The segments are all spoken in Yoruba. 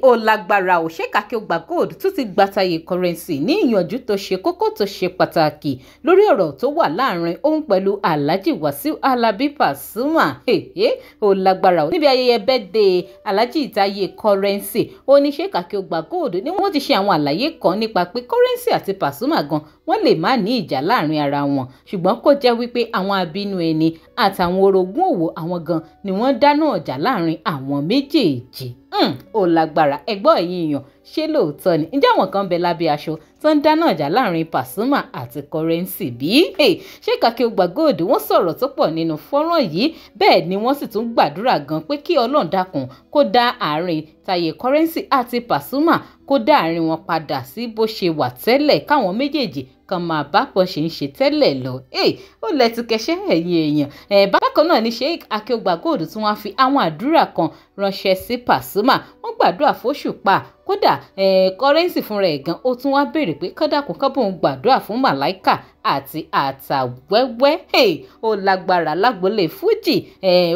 Ó lágbára ò ṣe Akeugba Gold tún ti gba Taye Currency ní ìyànjú tó ṣe kókó tó ṣe pàtàkì lórí ọ̀rọ̀ tó wà láàrin òun pẹ̀lú Alhaji Wasiu Alabi Pasuma. Ó lágbára ò níbi ayẹyẹ birthday Alhaji Taye Currency, ó ní Sheikh Akeugba Gold ni wọ́n ti ṣe àwọn àlàyé kan nípa pé Currency àti Pasuma gan wọ́n lè má ní ìjà láàrin ara wọn, ṣùgbọ́n kó jẹ́ wípé àwọn abínú ẹni àtàwọn orogún òwò àwọn gan ni wọ́n dáná ọjà láàrin àwọn méjèèjì. Ó lágbára, ẹgbọ́n ẹ̀yin èèyàn, ṣé lóòótọ́ ni? Ǹjẹ́ àwọn kan bẹ lábẹ́ aṣọ tó ń dáná ọjà láàrin Pasuma àti Currency bí? Sheikh Akeugba Gold wọ́n sọ̀rọ̀ tó pọ̀ nínú fọ́nrán yìí, bẹ́ẹ̀ ni wọ́n sì tún gbàdúrà gan pé kí Ọlọ́run dákun kó dá àárín Taye Currency àti Pasuma, kó dá àárín wọn padà sí bó ṣe wà tẹ́lẹ̀, káwọn méjèèjì kan máa bá bọ́ ṣe ń ṣe tẹ́lẹ̀ lọ. Ó lẹ́tù kẹsẹ́ ẹ̀yin èèyàn. Bákan náà ni Sheikh Akeugba Gold tún wá fi àwọn àdúrà kan ránṣẹ́ sí Pasuma. Wọ́n gbàdúrà fóṣùpá, kódà Currency fúnra ẹ̀ gan ó tún wá béèrè pé kọ́dàkùn kọ́bùn gbàdúrà fún Màláìkà àti àtàwẹ́wẹ́. Ó lágbára lágbolé fújì,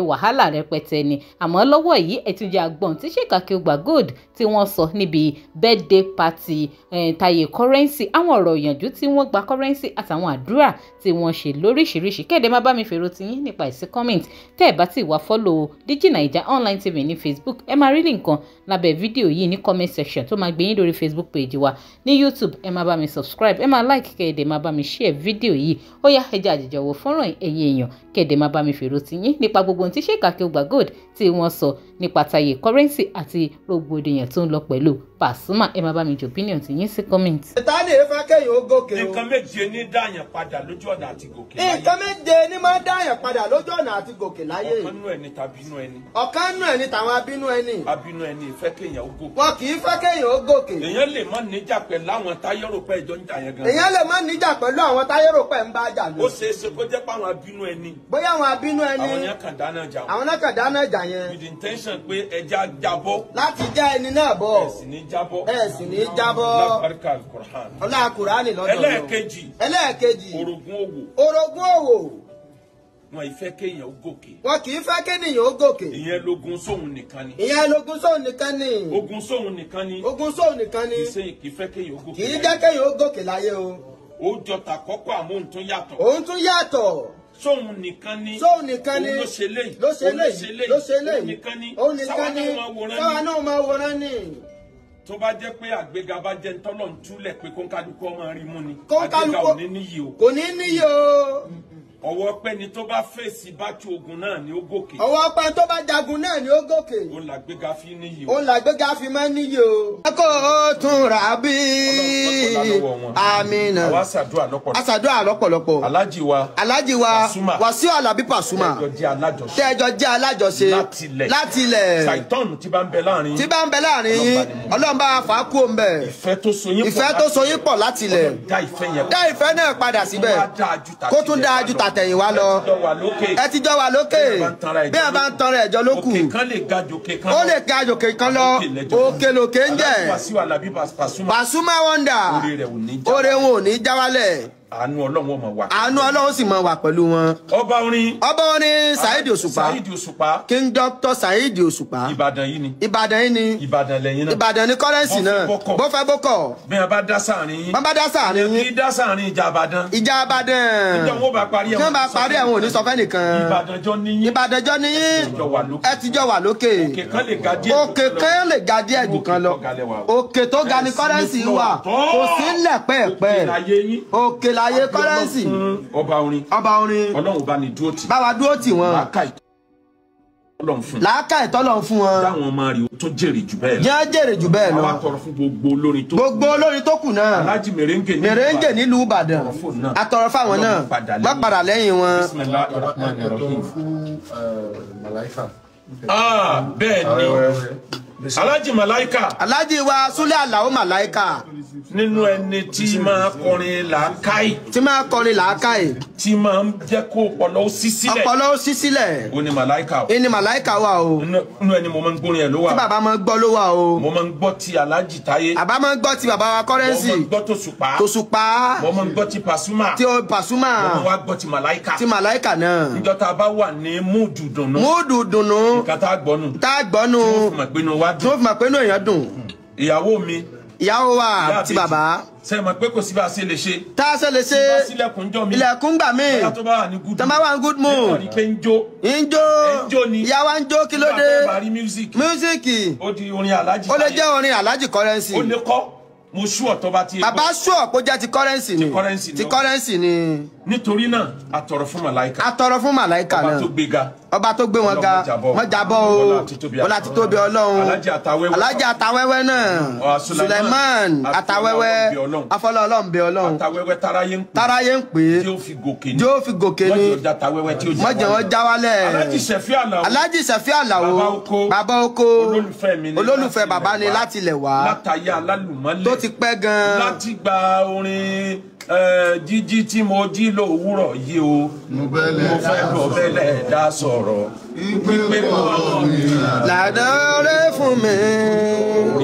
wàhálà rẹpẹtẹ ni. Àmọ́ lọ́wọ́ yìí ẹ̀túnjẹ àgbọ̀n tí Sheikh Akeugba Gold tí wọ́n sọ níbi birthday party Taye Currency, àwọn ọ̀rọ̀ ìyànjú tí wọ́n gba Currency àtàwọn àdúrà tí wọ́n ṣe lóríṣiríṣi. Kéde má bá mi fèrò tiyín nípa ìsí comment. Tẹ́ ẹ̀ bá ti wá follow Digi Naija Online TV ní Facebook, ẹ máa rí nǹkan lábẹ́ fídíò yìí ní comment section tó máa gbé yín lórí Facebook page wa. Ní YouTube, ẹ máa bá mi subscribe, ẹ máa like, kéde máa bá mi share fídíò yìí. Ó yá, ẹ jẹ́ àjẹjọ wo fọ́nrán ẹ̀yin èèyàn, kéde máa bá mi fèrò tiyín nípa gbogbo ohun tí Sheikh Akeugba Gold tí wọ́n sọ nípa Taye Currency àti rògbòdìyàn tó ń lọ pẹ̀lú Pasuma. Ẹ máa bá mi jù opinion tiyín sí comment. Ìtàní ìfẹ́ kéèyàn ó gòkè o. Nǹkan méje ní dáyàn padà lójú ọ̀nà àti gòkè láyé. Nǹkan méje ní máa dáyàn padà lójú ọ̀nà àti gòkè láyé. Ọ̀kan nú ẹni tàbínú ẹni. Ọ̀kan nú ẹni tàwọn abínú ẹni. Abínú ẹni ìfẹ́ kéèyàn ó gòkè. Wọn kì í fẹ́ kéèyàn ó gòkè. Èèyàn lè má níjà pẹ̀lú àwọn táyé rò pé ìjọ ń jà yẹn gan. Èèyàn lè má níjà pẹ̀lú àwọn táyé rò pé ń bá jà lọ. Ó ṣeé ṣe kó jẹ́ pé àwọn abínú ẹni. Bóyá àwọn abínú ẹni. Àwọn yẹn kàn dáná jà. Àwọn náà kàn dáná jà yẹn. With the intention pé ẹja jábọ́. Láti já ẹni náà bọ̀. Ẹ sì ní jábọ́. Ẹ sì ní jábọ́. Lábàríkà Al-Qur'an. Ọlá Kùránì lọ́dọ̀. Ẹlẹ́ẹ̀kejì. Ẹlẹ́ẹ̀kejì. Orogún òwò. Orogún òwò. Wọn ì fẹ́ kéèyàn ó gòkè. Wọn kì í fẹ́ kéèyàn ó gòkè. Ìyẹn lógun sóhun nìkan ni. Ìyẹn lógun sóhun nìkan ni. Ogun sóhun nìkan ni. Ogun sóhun nìkan ni. Kì í fẹ́ kéèyàn ó gòkè. Kì í jẹ́ kéèyàn ó gòkè láyé o. Ó jọ tàkọ́kọ́ àmọ́ òun tún yàtọ̀. Òun tún yàtọ̀. Sóhun nìkan ni. Sóhun nìkan ni. Òun ló ṣe léyìí. Ló ṣe léyìí. Ló ṣe léyìí. Òun nìkan ni. Òun nìkan ni. Sáwa náà máa wòran ni. Tó bá jẹ́ pé àgbéga bá jẹ́ ntọ́lọ̀ ń túlẹ̀ pé kóńkálukú ọmọ rí mú ni. Àgbéga ò ní níyì o. Kò ní níyì o. Ọwọ́ pẹ́ ni tó bá fèsì bátú ogun náà ni ó gòkè. Ọwọ́ pẹ́ tó bá jagun náà ni ó gòkè. Òun làgbéga fi níyì o. Òun làgbéga fi máa níyì o. Kó o tún rà bí. Àmín. Àwa ṣàdúrà lọ́pọ̀lọpọ̀. A ṣàdúrà lọ́pọ̀lọpọ̀. Alájì wa. Alájì wa. Wasiu Alabi Pasuma. Tẹ́jọ jẹ́ alájọṣe. Tẹ́jọ jẹ́ alájọṣe. Látilẹ̀. Látilẹ̀. Ṣàìtọ́nù tí bá ń bẹ láàrin. Tí bá ń bẹ láàrin yín. Ọlọ́run bá fà á kú òun bẹ̀. Ìfẹ́ tó so yín pọ̀. Ìfẹ́ tó so yín pọ̀ látilẹ̀. Dá ìfẹ́ náà padà síbẹ̀. Kó tún dáa ju tàtẹ̀yìnwá lọ. Ẹ ti jọ wà lókè. Bí ẹ bá ń tanra ẹ̀jọ́ ló kù. Òkè kan lè ga jòkè kan lọ. Ó lè ga jòkè kan lọ. Òkè lòkè ń jẹ́. Wasiu Alabi Pasuma. Pasuma Wonder. Oore wọn ò ní já wálẹ̀. Àánú Ọlọ́run máa wà. Àánú Ọlọ́run sì máa wà pẹ̀lú wọn. Ọba orin. Ọba orin Saheed Òṣùpá. Saheed Òṣùpá. King Doctor Saheed Òṣùpá. Ìbàdàn yìí ni. Ìbàdàn yìí ni. Ìbàdàn lẹ́yìn náà. Ìbàdàn ni Currency náà. Bó fẹ́ bókọ̀. Bí wọn bá dá sáàrin yín. Wọ́n bá dá sáàrin yín. Kí dá sáàrin ìjà Ìbàdàn. Ìjà Ìbàdàn. Ìjọ wọn bá parí ẹ̀wọ̀n. Tí wọ́n bá parí ẹ̀wọ̀n ò ní sọ fẹ́ nìkan. Ìbàdàn jọ níyín. Ìbàdàn jọ níyín. Ẹ ti jọ wà lókè. Òkè kan lè ga díẹ̀. Òkè kan lè ga díẹ̀ jù kan lọ. Òkè tó ga ni Currency wà. Kò sí ńlẹ̀ pẹ́ẹ̀pẹ́. Òkè láyé Currency. Ọba orin. Ọba orin. Ọlọ́run bá ní dúró tì. Bá wa dúró tì wọ́n. Làákà ìtọ́lọ́run fún wọn. Dáwọn ọmọ rẹ̀ ó tún jèrè jù bẹ́ẹ̀ lọ. Jẹ́ jèrè jù bẹ́ẹ̀ lọ. Àwa tọrọ fún gbogbo olórin tó kù. Gbogbo olórin tó kù náà. Alhaji Merengue nílùú Merengue nílùú Ìbàdàn. Àtọrọ fáwọn náà. Má padà lẹ́yìn wọn. Bismillahir Rahmanir Rahim. Fún Bẹ́ẹ̀ ni. Alhaji Malaika. Alhaji wa Sule Alao Malaika. Nínú ẹni tí máa kọrin làákàyè. Tí máa kọrin làákàyè. Tí máa ń jẹ́ kó ọpọlọ ó ṣí sílẹ̀. Ọpọlọ ó ṣí sílẹ̀. Ó ní Malaika o. Ó ní Malaika wà o. Nínú ẹni mo máa ń gbórin ẹ̀ ló wà. Tí bàbá máa ń gbọ́ ló wà o. Mo máa ń gbọ́ ti Alhaji Taye. Bàbá máa ń gbọ́ ti bàbá wa Currency. Mo máa ń gbọ́ tòṣùpá. Tòṣùpá. Mo máa ń gbọ́ ti Pasuma. Ti Pasuma. Mo máa wá gbọ́ ti Malaika. Ti Malaika náà. Níjọ́ tá a bá wà ní múùdù dùnnú. Múùdù dùnnú. Nǹkan tá a gbọ́ nù. Tá a gbọ́ nù. Tí wọ́n fi mọ̀ pé inú wa bá Tí wọ́n dùn. fi mọ̀ pé inú èèyàn dùn. Ìyàwó mi, Ìyàwó wa ìyá àti àbèjì, bàbá. Ṣé mọ̀ pé kò sí bá a ṣe lè ṣe? Tá a ṣe lè ṣe. Tí bá sílẹ̀kùn jọ mi. Ilẹ̀kùn gbà mí. Bóyá tó bá wà ní good Tó bá wà ní good mood. Nítorí pé ń jó. Ń jó. Ń jó ni. Ìyá wa ń jó, kí ló dé? Nígbà tó bá rí music. Music. Ó di orin Alhaji. Ó lè jẹ́ orin Alhaji Currency. Ó lè kọ́. Mo sú ọ̀tọ́ bá ti. Bàbá sú ọ̀pọ̀ jẹ́ ti Currency ni. Ti Currency ni. Ti Currency ni. Nítorí náà, a tọrọ fún màláìka. A tọrọ fún màláìka Ọba náà. tó gbéga. Ọba tó gbé wọn ga. Wọ́n jábọ́ o. Ọlá ti tóbi Ọlọ́run. Alhaji Atawẹ́wẹ́. Alhaji Atawẹ́wẹ́ náà. Suleiman Atawẹ́wẹ́. Afọlá Ọlọ́run bẹ Ọlọ́run. Atawẹ́wẹ́ táráyé ń pè. Táráyé ń pè. Tí ó fi gòkè ni. Tí ó fi gòkè ni. Mọ̀jẹ̀ ọjà Tawẹ́wẹ́ tí ó já Mọ̀jẹ̀ wọn já wálẹ̀. Alhaji Ṣẹ̀fí Àlàó. Alhaji Ṣẹ̀fí Àlàó. Bàbá oko. Bàbá oko. Olólùfẹ́ mi ni. Olólùfẹ́ bàbá ni láti ilẹ̀ wá. Látàyé alálùmọ́lẹ̀. Tó ti pẹ́ gan-an. Láti gba orin jíjí tí mo jí lówùúrọ̀ yìí o, mo fẹ́ bọ̀ bẹ́lẹ̀ dá sọ̀rọ̀ pípé kọ́ mi làdọ́rẹ́ fún mi.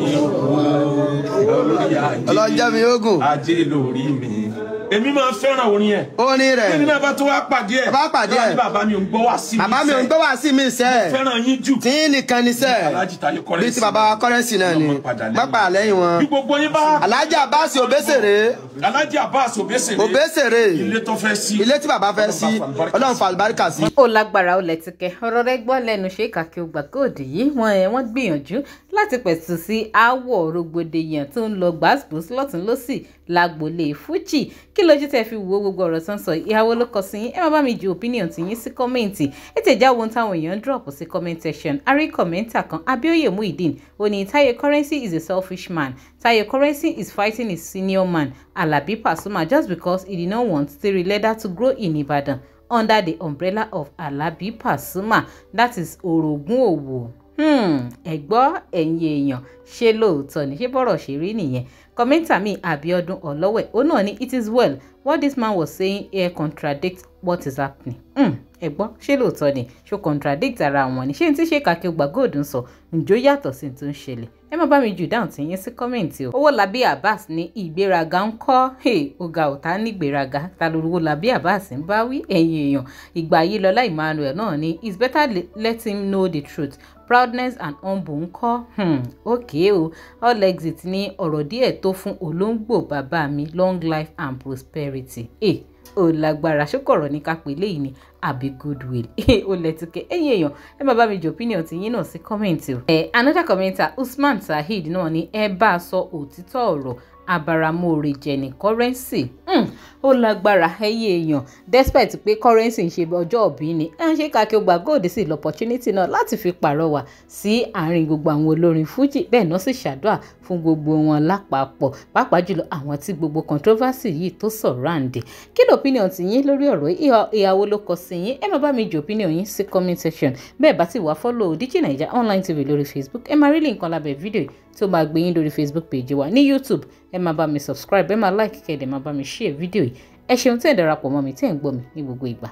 Ọlọ́jọ́ mi ogun. Ajé lórí mi. Èmi máa fẹ́ràn orin ẹ̀. Orin rẹ̀. Kí ni náà bá tó wá pàdé ẹ̀? Bá pàdé ẹ̀. Bàbá mi ò ń gbọ́ wá sí mi sẹ́. Bàbá mi ò ń gbọ́ wá sí mi sẹ́. Fẹ́ràn yín jù. Tí nìkan ni sẹ́. Alhaji Taye Currency. Bí ti bàbá Currency náà ni. Má padà lẹ́yìn wọn. Bí gbogbo yín bá. Alhaji Abbas Obesere. Alhaji Abbas Obesere. Obesere. Ilé tó fẹ́ sí. Ilé tí bàbá fẹ́ sí. Ọlọ́run fa àlùbáríkà sí. Ó lágbára, ó lẹ́tìkẹ́ ọ̀rọ̀ rẹ gbọ́ lẹ́nu ṣe kàkí ògbà kóòdù yìí. Wọ́n gbìyànjú láti pẹ̀tù sí aáwọ̀ rògbòdìyàn tó ń lọ gbàsgbòs lọ́tún lọ́sì lágboolé Fújì. Kí lójú tẹ́ fi wo gbogbo ọ̀rọ̀ tó ń sọ? Ìhàwó ló kọ sí yín? Ẹ má bá mi ju opinion tí yín sí comment. Ẹ tẹ̀ já ohun táwọn èèyàn ń drop sí comment section. Arí commenter kan, Abíóyè Muideen, ó ní Taye Currency is a selfish man. Taye Currency is fighting his senior man Alabi Pasuma just because he did not want Tiri Leather to grow in Ibadan under the umbrella of Alabi Pasuma. That is orogún òwò. Ẹ gbọ́ ẹ̀yin èèyàn, ṣé lóòótọ́ ni? Ṣé bọ́rọ̀ ṣe rí nìyẹn? Commenter mi Abiodun Ọlọ́wẹ̀, ó náà ní it is well, what this man was saying here contradicts what is happening. Ẹ gbọ́, ṣé lóòótọ́ ni? Ṣó contradict ara wọn ni? Ṣé n tí ṣe kàkí ògbà góòdù ń sọ ǹjọ́ yàtọ̀ sí tó ń ṣẹlẹ̀? Ẹ má bá mi jù dáhùn tí yín sí comment o. Owólabí Abbas ní ìgbéraga ń kọ́. Ọ̀gá ọ̀tá ní ìgbéraga ta ló Owólabí Abbas ń bá wí ẹ̀yin èèyàn? Ìgbà yìí Lọlá Emmanuel náà ní it's better let him know the truth, proudness and humble ń kọ́. Okay o. All exit ní ọ̀rọ̀ díẹ̀ tó fún olóńgbò bàbá mi, long life and prosperity. Ó lágbára, ṣókọ̀rọ̀ ní ká pè léyìí ni àbí goodwill? Ó lẹ́tùkẹ́. Ẹ̀yin èèyàn, ẹ má bá mi jù opinion ti yín náà sí comment o. Another commenter Usman Saheed náà ní ẹ bá a sọ òtítọ́ ọ̀rọ̀, abaramóore jẹ ní Currency. Ó lágbára ẹ̀yin èèyàn, despite pé Currency ń ṣe ọjọ́ òbí ni ẹ ń ṣe kàkí ògbà góòdì sí l'opportunity náà láti fi pàrọwà sí àárín gbogbo àwọn olórin Fújì, bẹ́ẹ̀ náà sì ṣàdúrà fún gbogbo wọn lápapọ̀, pàápàá jùlọ àwọn tí gbogbo controversy yìí tó surround. Kí ló opinion ti yín lórí ọ̀rọ̀? Ìhàwó ló kọ sí yín? Ẹ má bá mi ju opinion yín sí comment section. Bẹ́ẹ̀ bá ti wá follow DJ Naija Online TV lórí Facebook, ẹ máa rí link kan lábẹ́ fídíò tó máa gbé yín lórí Facebook page wa. Ní YouTube, ẹ máa bá mi subscribe, ẹ máa like, kẹ́ ẹ dẹ̀ máa bá mi share fídíò yìí. Ẹ ṣeun tí ẹ darapọ̀ mọ́ mi, tí ẹ ń gbọ́ mi ní gbogbo ìgbà.